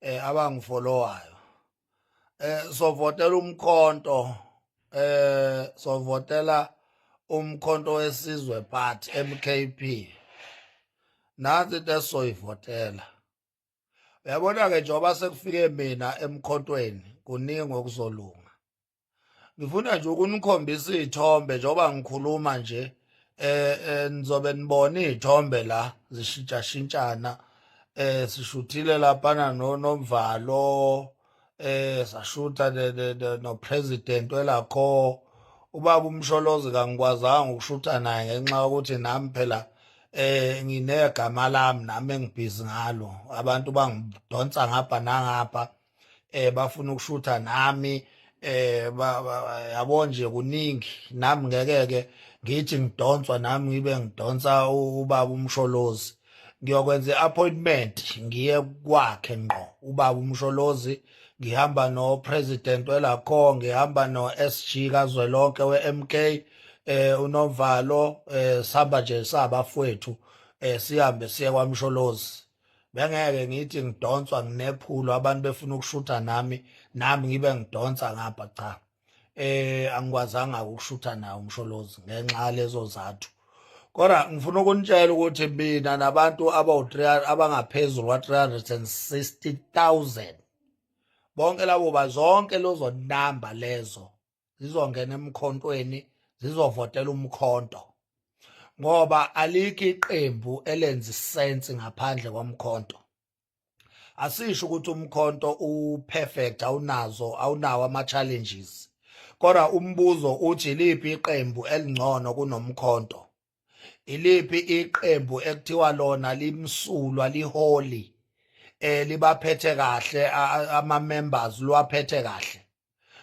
Abangifollowayo, sovotela uMkhonto, sovotela uMkhonto weSizwe Party, MKP. Nansi into esizoyivotela. Uyabona ke, njengoba sekufike mina emkhontweni, kuningi okuzolunga. Ngifuna nje ukunikhombisa izithombe njengoba ngikhuluma nje. Nizobe nibona izithombe la zishintshashintshana. Sishuthile laphana no Nomvalo, sashutha no president welakho, ubaba uMsholozi. Kangikwazanga ukushutha naye ngenxa yokuthi nami phela nginegama lami nami engibhizi ngalo. Abantu bangidonsa ngapha nangapha, bafuna ukushutha nami. Yabo nje, kuningi. Nami ngeke ke ngithi ngidonswa nami ngibe ngidonsa ubaba uMsholozi. Ngiyokwenza i-appointment, ngiye kwakhe ngqo ubaba uMsholozi. Ngihamba no president welakho, ngihamba no SG kazwelonke we-MK, uNovalo. Sihamba nje sabafowethu, sihambe siye kwaMsholozi. Bengeke ngithi ngidonswa nginephulo, abantu befuna ukushutha nami, nami ngibe ngidonsa ngapha. Cha, angikwazanga ukushutha nawo uMsholozi ngenxa lezo zathu, kodwa ngifuna ukunitshela ukuthi mina nabantu abawu-3 abangaphezulu kwa-360,000, bonke labo, bazonke lezo namba lezo zizongena emkhontweni, zizovotela uMkhonto, ngoba alikho iqembu elenza isense ngaphandle komkhonto. Asisho ukuthi umkhonto uperfect, awunazo, awunawo ama challenges, kodwa umbuzo uthi liphi iqembu elingcono kunomkhonto? Iliphi iqembu ekuthiwa lona limsulwa, liholi, libaphethe kahle ama members, luwaphethe kahle?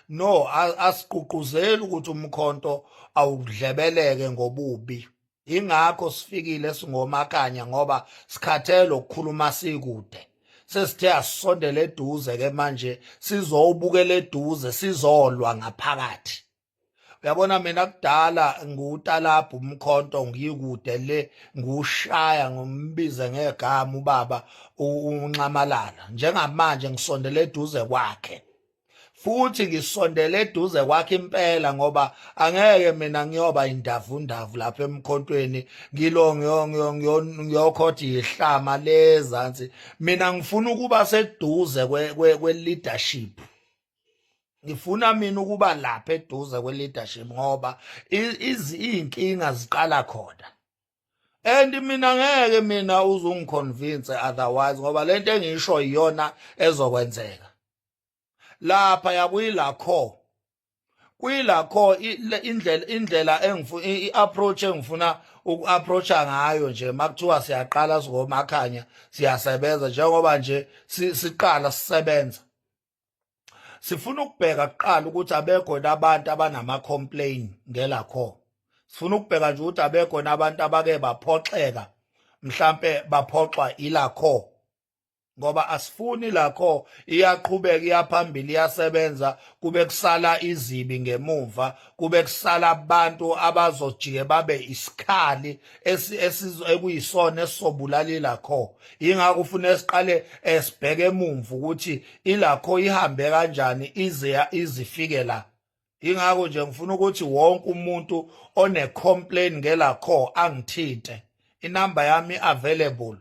No, asiququzeli ukuthi umkhonto awudlebeleke ngobubi. Ingakho sifikile singomakhanya, ngoba sikhathele ukukhuluma sikude. Sesithe asisondele eduze ke manje, sizowubukela eduze, sizolwa ngaphakathi. Uyabona, mina kudala ngutalabha umkhonto, ngikude le, ngushaya, ngombize ngegama ubaba uNxamalala. Njengamanje ngisondele eduze kwakhe, futhi ngisondele eduze kwakhe impela, ngoba angeke mina ngiyoba indavundavu lapha emkhontweni, ngilo ngiyokhotha ihlama lezansi. Mina ngifuna ukuba seduze kwe leadership. Ngifuna mina ukuba lapha eduze kwe-leadership, ngoba iy'nkinga ziqala khona, and mina ngeke mina uzungiconvince otherwise, ngoba lento engisho iyona ezokwenzeka lapha yakuyilakho kuyilakho. Indlela engifu i-approach engifuna uku-approacha ngayo nje, makuthiwa siyaqala singomakhanya, siyasebenza, njengoba nje siqala sisebenza, sifuna ukubheka kuqala ukuthi abekho abantu abanama complain ngelakho. Sifuna ukubheka nje ukuthi abekho abantu abake baphoxeka, mhlambe baphoxwa ilakho, ngoba asifuni lakho iyaqhubeka iyaphambili, iyasebenza, kube kusala izibi ngemuva, kube kusala abantu abazojike babe isikhali ekuyisona esisobulala ilakho. Ingakho ufuna siqale esibheke emumva ukuthi ilakho ihambe kanjani ize izifike la. Ingakho nje ngifuna ukuthi wonke umuntu one complain ngelakho angithinte, inamba yami available.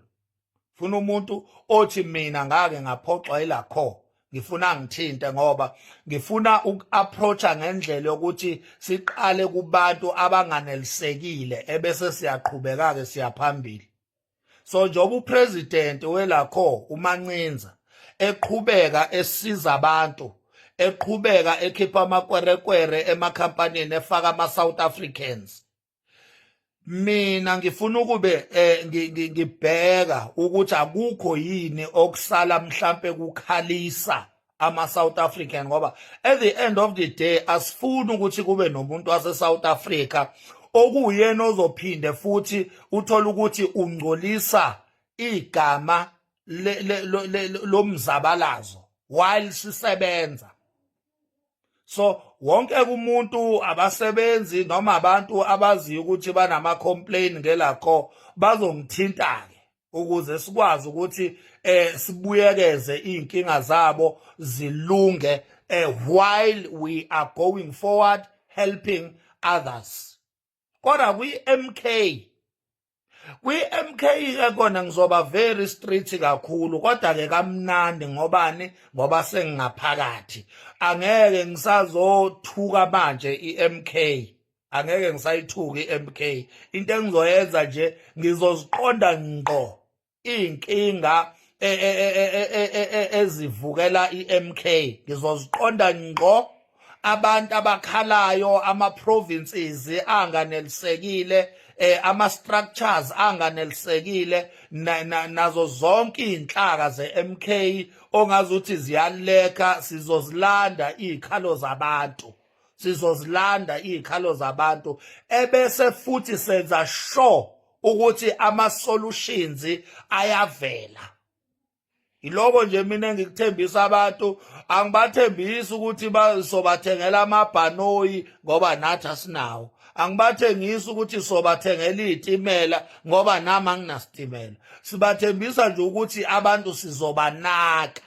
Funa umuntu othi mina ngake ngaphoxwa ilakho, ngifuna ngithinte, ngoba ngifuna uku-approacha ngendlela yokuthi siqale kubantu abanganelisekile, ebese siyaqhubeka-ke siyaphambili. So njengoba upresident welakho uMancinza eqhubeka esiza abantu, eqhubeka ekhipha amakwerekwere emakhampanini, efaka ama-South Africans, mina ngifuna ukube ngibheka ukuthi akukho yini okusala mhlambe kukhalisa ama South African, ngoba at the end of the day asifuni ukuthi kube nomuntu wase South Africa okuyena ozophinde futhi uthola ukuthi ungcolisa igama lomzabalazo while sisebenza. So wonke umuntu, abasebenzi noma abantu abaziyo ukuthi banama complain ngelakho, bazongithinta ke. Ukuze sikwazi ukuthi sibuyekeze izinkinga zabo zilunge while we are going forward helping others. Kodwa kwi-MK, kwi-MK ke kona ngizoba very strict kakhulu, kodwa ke kamnandi. Ngobani? Ngoba sengingaphakathi, angeke ngisazothuka manje iMK, angeke ngisayithuka iMK. Into engizoyenza nje, ngizoziqonda ngqo iy'nkinga ezivukela iMK, ngizoziqonda ngqo abantu abakhalayo, ama-provinces anganelisekile, ama-structures anganelisekile, nazo zonke iy'nhlaka ze-MK ongazuthi ziyaleka. Sizozilanda iy'khalo zabantu, sizozilanda iy'khalo zabantu, ebese futhi senza sure ukuthi ama-solutions ayavela. Iloko nje mina engikuthembisa abantu. Angibathembisi ukuthi sobathengela amabhanoyi ngoba nathi asinawo. Angibathengisi ukuthi sobathengela iy'timela ngoba nami anginasitimela. Sibathembisa nje ukuthi abantu sizobanaka,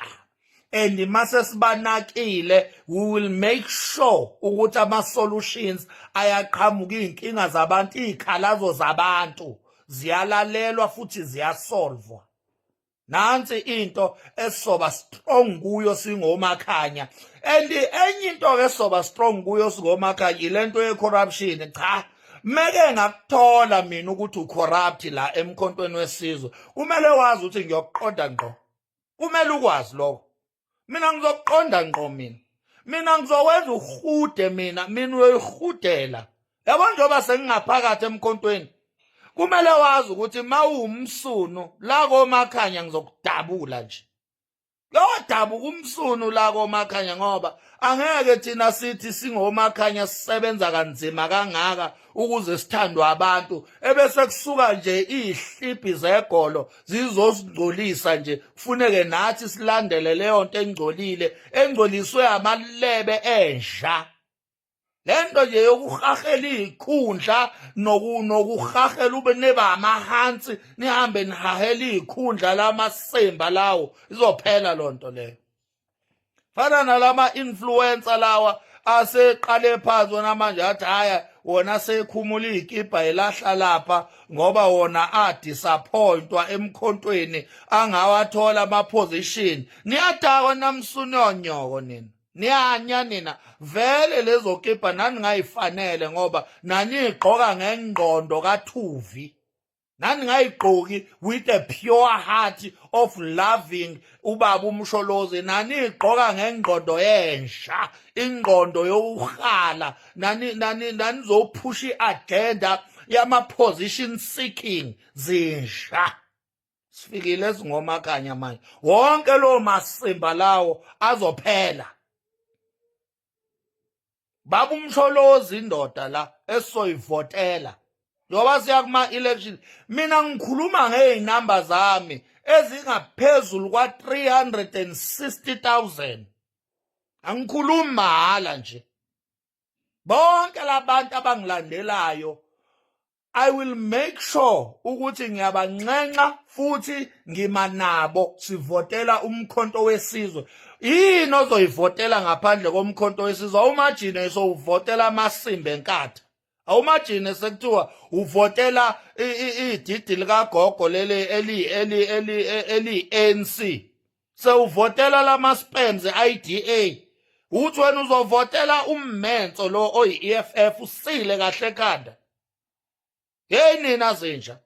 and mase sibanakile, we will make sure ukuthi ama-solutions ayaqhamuka. Iy'nkinga zabantu, iy'khalazo zabantu ziyalalelwa futhi ziyasolvwa. Nansi into esizoba strong kuyo singomakhanya. And enye into ke soba strong kuyo singomakhanya, ilento ye corruption. Cha, meke ngakuthola mina ukuthi ucorrupt la emkhontweni wesizwe, kumele wazi ukuthi ngiyokuqonda ngqo. Kumele ukwazi lokho. Mina ngizokuqonda ngqo. Mina ngizokwenza uhude. Mina uyoyihudela, yabo. Njengoba sengingaphakathi emkhontweni, kumele wazi ukuthi mawumsunu la komakhanya, ngizokudabula nje, yodabuka umsunu la komakhanya, ngoba angeke thina sithi singomakhanya sisebenza kanzima kangaka ukuze sithandwe abantu, ebese kusuka nje izihlibhi zegolo zizosingcolisa nje. Kufuneke nathi silandele leyo nto engcolile, engcoliswe amalebe enja. Lento nje yokuhahela izikhundla, nokuhahela ube neba amahansi, nihambe nihahela izikhundla lamasimba lawo, izophela lonto leyo. Fana nalama influencer lawa aseqale phansi wona manje, athi haya, wona sekhumula izikibha elahla lapha ngoba wona adisappointwa emkhontweni, angawathola ama position. Niyadakwa namsunyonyoko nina, niyanya nina vele. Lezo kibha nani ngayifanele ngoba nanigqoka ngengqondo kaThuvi, nani ngayigqoki with a pure heart of loving ubaba uMsholozi. Nanigqoka ngengqondo yensha, ingqondo yokuhala. Nani nani nanizophusha iagenda yama position seeking. Zinsha, sifikile ezingomakhanya manje. Wonke lo masimba lawo azophela. Baba uMsholozi, indoda la esizoyivotela njengoba siya kuma-election. Mina ngikhuluma ngey'namba zami ezingaphezulu kwa-360 000. Angikhulumi mahhala nje. Bonke labantu abangilandelayo, I will make sure ukuthi ngiyabanxenxa futhi ngima nabo, sivotela umkhonto wesizwe. Yini ozoyivotela ngaphandle komkhonto wesizwe? Awumagine sowuvotela amasimba enkatha. Awumagine sekuthiwa uvotela ididi likagogo leli eli eli eli eli ANC, sewuvotela lama sperms IDA, uthi wena uzovotela ummenso lo oyi-EFF. Usile kahle ekhanda. Hey nina zinja,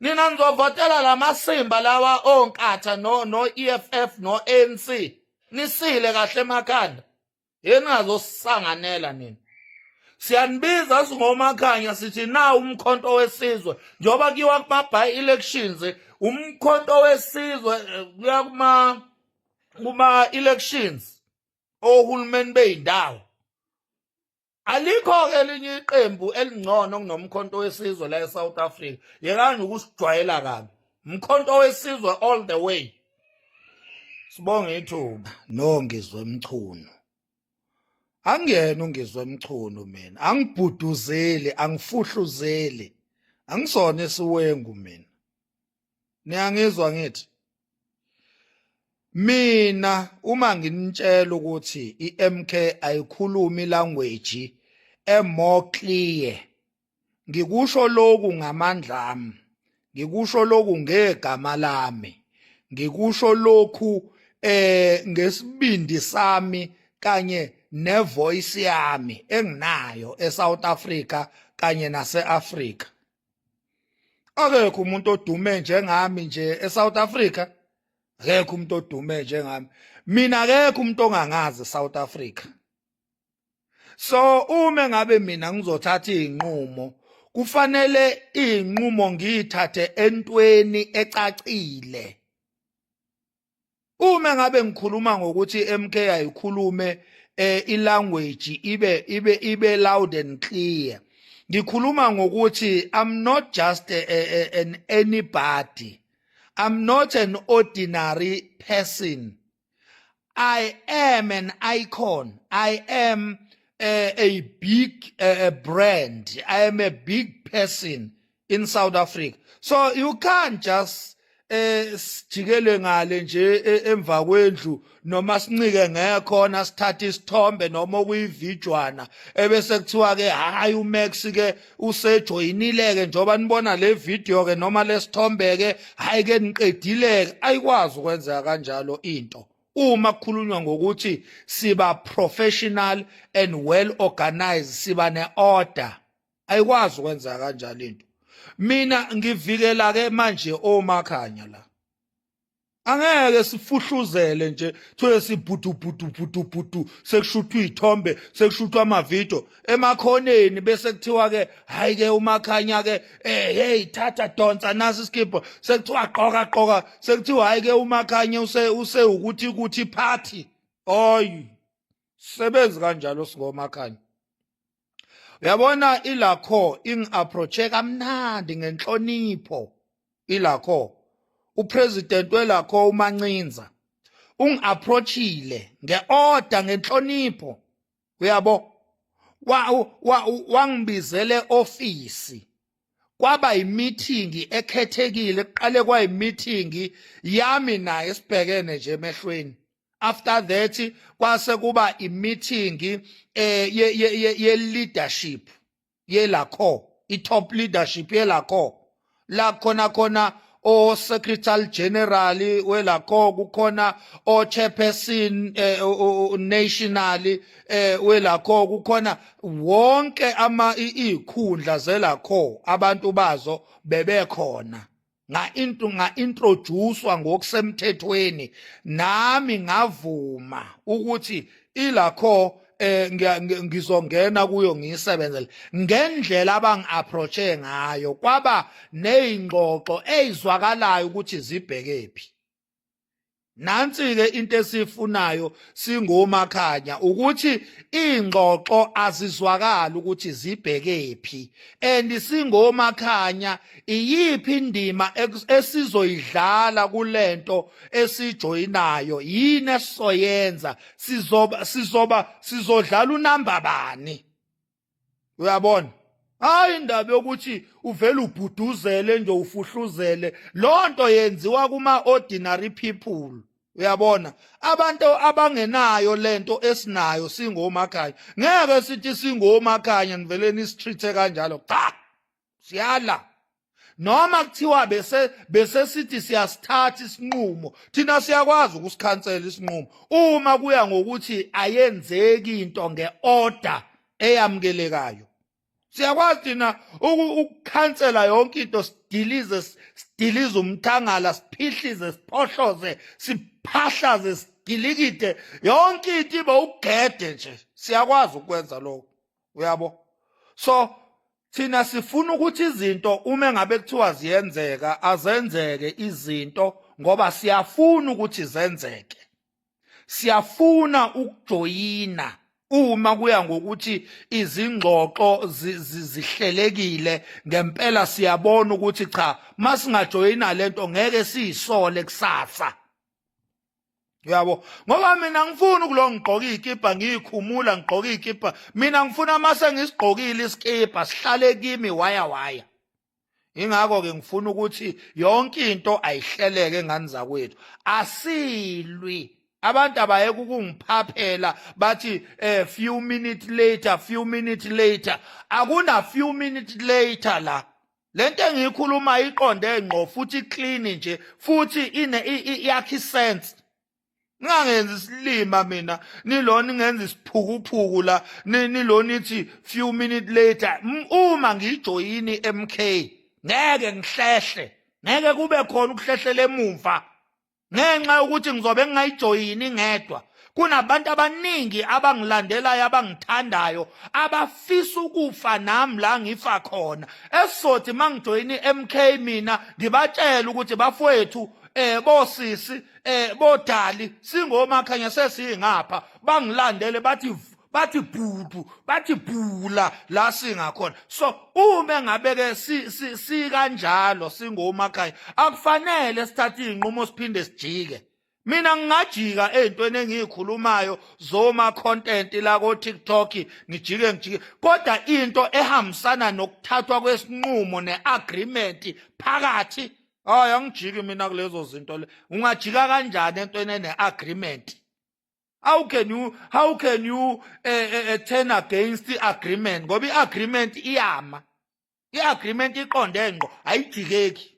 nina nizovotela lamasimba lawa onkatha no EFF no ANC. Nisile kahle emakhanda. Yini ngazosanganela nina? Siyanibiza singomakhanya, sithi na umkhonto wesizwe, njengoba kuyiwa kuma by elections, umkhonto wesizwe kuya kuma elections ohulumeni beyindawo. Alikho ke elinye iqembu elingcono kunomkhonto wesizwe la eSouth Africa. Yekani ukusijwayela kabi. Mkhonto wesizwe all the way. Sibonge ithuba. No Ngizwe Mchunu, angiyena uNgizwe Mchunu mina. Angibhuduzeli, angifuhluzeli, angisona isiwengu mina. Niyangizwa ngithi mina uma nginitshela ukuthi iMK ayikhulumi language e-more clear, ngikusho lokhu ngamandla ami, ngikusho lokhu ngegama lami, ngikusho lokhu ngesibindi sami kanye nevoice yami enginayo eSouth Africa kanye naseAfrica. Akekho umuntu odume njengami nje eSouth Africa, akekho umuntu odume njengami mina, akekho umuntu ongangazi eSouth Africa. So uma ngabe mina ngizothatha izinqumo, kufanele izinqumo ngiyithathe entweni ecacile. Uma ngabe ngikhuluma ngokuthi MK ayikhulume ilanguage ibe loud and clear, ngikhuluma ngokuthi I'm not just an anybody, I'm not an ordinary person, I am an icon, I am a big brand, I am a big person in South Africa. So you can't just sijikele ngale nje emva kwendlu noma sincike ngekhona sithathe isithombe noma okuyivijwana ebese kuthiwa ke hayi, uMax ke usejoyinile ke, njoba nibona le video ke noma lesithombe ke, hayi ke niqedile ke. Ayikwazi ukwenzeka kanjalo into uma kukhulunywa ngokuthi siba professional and well organized, siba neorder. Ayikwazi ukwenzeka kanjalo into. Mina ngivikela ke manje oMakhanya la, angeke sifuhluzele nje thiwe sibhudu bhudu bhudu bhudu, sekushuthwa izithombe, sekushuthwa amavidiyo emakhoneni, bese kuthiwa ke hayi ke uMakhanya ke, hey, thatha, donsa nasi iskipho, sekuthiwa qoka qoka, sekuthiwa hayi ke uMakhanya use ukuthi kuthi party. Oy, sebenzi kanjalo singoMakhanya. Uyabona, ilakho ingi-approache kamnandi ngenhlonipho. Ilakho upresident welakho uMancinza ungi-approachile nge-order, ngenhlonipho, uyabo, wangibizele office, kwaba imeeting ekhethekile. Kuqale kwayimeeting yami naye sibhekene nje emehlweni. After that kwase kuba imeeting ye leadership yelakho, i-top leadership yelakho, la khona khona o secretary general welakho, kukhona o chairperson national welakho, kukhona wonke ama izikhundla zelakho, abantu bazo bebekhona. Nga introducewa ngokusemthethweni, nami ngavuma ukuthi ilakho ngizongena kuyo ngiyisebenzele ngendlela abangi-approache ngayo. Kwaba nezingxoxo ezizwakalayo ukuthi zibhekephi. Nansi ke into esifunayo singoMakhanya, ukuthi ingxoxo azizwakala ukuthi zibhekephi and singoMakhanya iyiphi indima esizoyidlala kulento esijoyinayo, yini esizoyenza, sizoba sizodlala unamba bani, uyabona? Hayi, indaba yokuthi uvele ubhuduzele nje, ufuhluzele, lonto yenziwa kuma ordinary people, uyabona, abantu abangenayo lento esinayo singoMakhanya. Ngeke sithi singoMakhanya nivele nisitreat kanjalo. Cha, siyala. Noma kuthiwa bese sithi siyasithatha isinqumo, thina siyakwazi ukusikhansela isinqumo uma kuya ngokuthi ayenzeki into ngeorder eyamukelekayo. Siyakwazi thina ukukhansela yonke into, sidilize, sidilize umthangala, siphihlize, siphohloze, siphahlaze, sidilikide yonke into ibe ugede nje. Siyakwazi ukwenza lokho, uyabo. So thina sifuna ukuthi izinto uma ngabe kuthiwa ziyenzeka, azenzeke izinto ngoba siyafuna ukuthi zenzeke. Siyafuna ukujoyina uma kuya ngokuthi izingxoxo zihlelekile ngempela, siyabona ukuthi cha, masingajoyina lento ngeke siyisole kusasa, uyabo, ngoba mina ngifuna ukulo ngigqoka izikipa ngiyikhumula, ngigqoka izikipa. Mina ngifuna mase ngisigqokile iskipa sihlale kimi waya waya. Ingakho ke ngifuna ukuthi yonke into ayihleleke ngani zakwethu. Asilwi abantu abayeke ukungiphaphela bathi few minutes later, few minutes later. Akuna few minutes later la. Lento engiyikhuluma iqonde ngqo futhi clean nje futhi ine yakhe isense. Ningangenzi isilima mina nilona ningenza isiphukuphuku la nilona ithi few minutes later. Uma ngiyijoyini MK ngeke ngihlehle, ngeke kube khona ukuhlehlela emumva ngenxa yokuthi ngizobe ngingayijoyini ngedwa. Kunabantu abaningi abangilandelayo, abangithandayo, abafisa ukufa nami la ngifa khona. Esizothi mangijoyini MK mina ngibatshela ukuthi bafowethu, bosisi, bodali, singomakhanya sesingapha, bangilandele bathi bhudu, bathi bhula la singakhona. So uma ngabe ke si kanjalo singomakhanya, akufanele sithathe izinqumo siphinde sijike. Mina ngingajika ezintweni engiyikhulumayo zoma content la ko TikTok, ngijike ngijike, kodwa into ehambisana nokuthathwa kwesinqumo neagreement phakathi, hayi, angijiki mina kulezo zinto le. Ungajika kanjani entweni ene-agreement? How can you turn against the agreement? Ngoba i-agreement iyama, i-agreement iqonde ngqo, ayijikeki.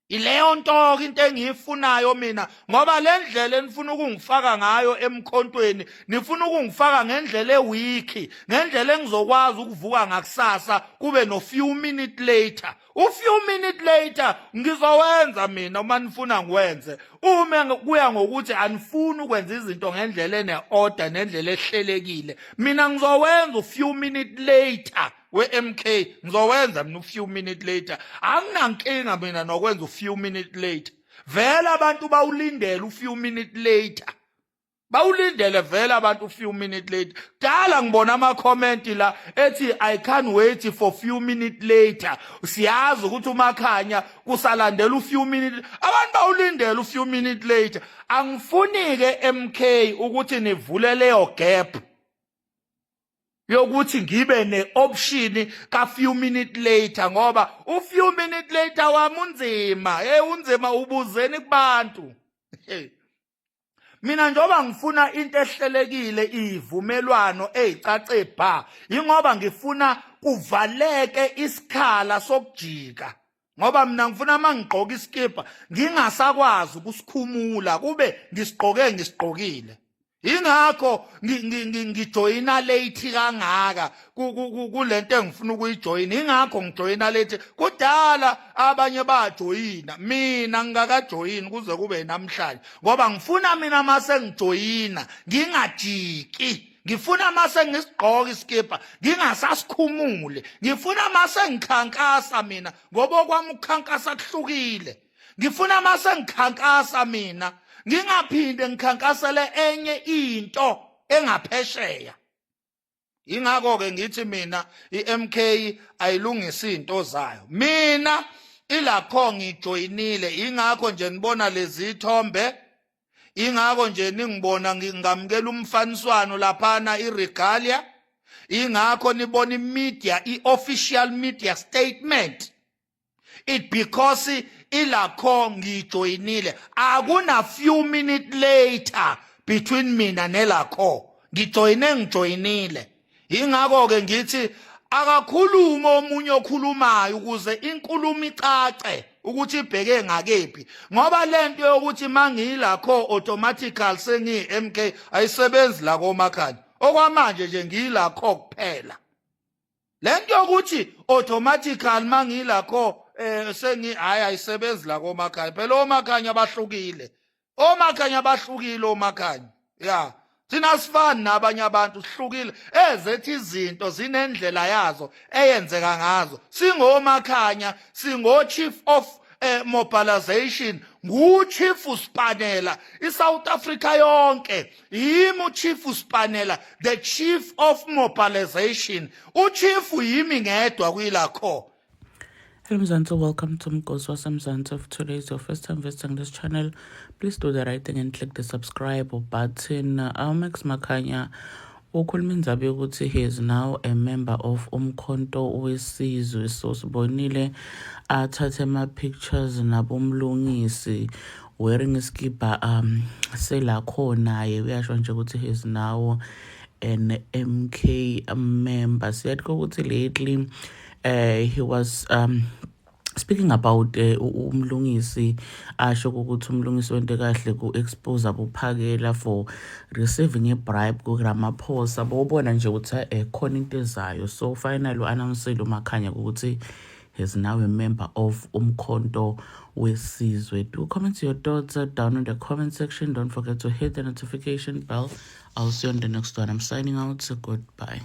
Ileyo nto ke into engiyifunayo mina, ngoba le ndlela enifuna ukungifaka ngayo emkhontweni, nifuna ukungifaka ngendlela eweak, ngendlela engizokwazi ukuvuka ngakusasa kube no few minute later. U few minute later ngizowenza mina uma nifuna ngiwenze. Uma kuya ngokuthi anifuni ukwenza izinto ngendlela ene order nendlela ehlelekile, mina ngizowenza u few minute later we-MK, ngizowenza mina u few minute later. Anginankinga mina nokwenza u few minute later. Vele abantu bawulindele u few minute later, bawulindele vele abantu few minute later. Dala ngibona ama comment la ethi, "I can't wait for few minute later." Siyazi ukuthi uMakhanya kusalandela u few minute, abantu bawulindele u few minute later. Angifuni ke MK ukuthi nivule leyo gap yokuthi ngibe ne-option ka few minute later, ngoba u few minute later wami unzima. Hey, unzima, ubuzeni kubantu. Hey, mina njengoba ngifuna into ehlelekile, ivumelwano ezicace bha, ingoba ngifuna kuvaleke isikhala sokujika, ngoba mina ngifuna mangigqoka iskipa ngingasakwazi ukusikhumula, kube ngisigqoke ngisigqokile. Ingakho ngijoyina late kangaka kulento engifuna ukuyijoyina. Ingakho ngijoyina late. Kudala abanye bajoyina, mina ngingakajoyini kuze kube namhlanje, ngoba ngifuna mina mase ngijoyina ngingajiki. Ngifuna mase ngisigqoka iskipa ngingasasikhumule. Ngifuna mase ngikhankasa mina, ngoba okwami ukukhankasa kuhlukile. Ngifuna mase ngikhankasa mina ngingaphinde ngikhankasele enye into engaphesheya. Ingakho ke ngithi mina iMK ayilungisi izinto zayo. Mina ilakho ngijoyinile, ingakho nje nibona lezi ithombe, ingakho nje ningibona ngingamukela umfaniswano laphana, iregalia, ingakho nibona imedia, iofficial media statement. It because ilakho ngijoyinile, akuna few minute later between mina nelakho. Ngijoyine, ngijoyinile. Ingakho ke ngithi akakhulume omunye okhulumayo ukuze inkulumo icace ukuthi ibheke ngakephi, ngoba lento yokuthi mangiyilakho automatically sengiyi MK ayisebenzi la koMakhanya. Okwamanje nje ngiyilakho kuphela. Lento yokuthi automatically mangiyilakho sengi, hayi, ayisebenzi la koMakhanya. Phela oMakhanya bahlukile, oMakhanya bahlukile, oMakhanya ya thina sifani nabanye abantu, sihlukile. Ezethi izinto zinendlela yazo eyenzeka ngazo. Singomakhanya, singo chief of mobilization, ngu chief Spanela iSouth Africa yonke. Yimi uchief Spanela, the chief of mobilization, uchief yimi ngedwa kuyilakho. Hello Mzansi, welcome to Mgosi Mzansi. If today is your first time visiting this channel, please do the right thing and click the subscribe button. Max Makhanya Ukhuluma indzaba yokuthi he is now a member of Umkhonto Wesizwe. So sibonile athathe ama-pictures nabomlungisi wearing iskipa selakho naye uyasho nje ukuthi he is now an MK member. Siyathi ukuthi lately he was speaking about umlungisi, asho ukuthi umlungisi wente kahle ku-expose abophakela for receiving a bribe ku-Ramaphosa. Bobona nje ukuthi khona into ezayo. So finally u-announcile uMakhanya ukuthi he's now a member of Umkhonto Wesizwe. Do comment your thoughts down in the comment section. Don't forget to hit the notification bell. I'll see you on the next one. I'm signing out, so goodbye.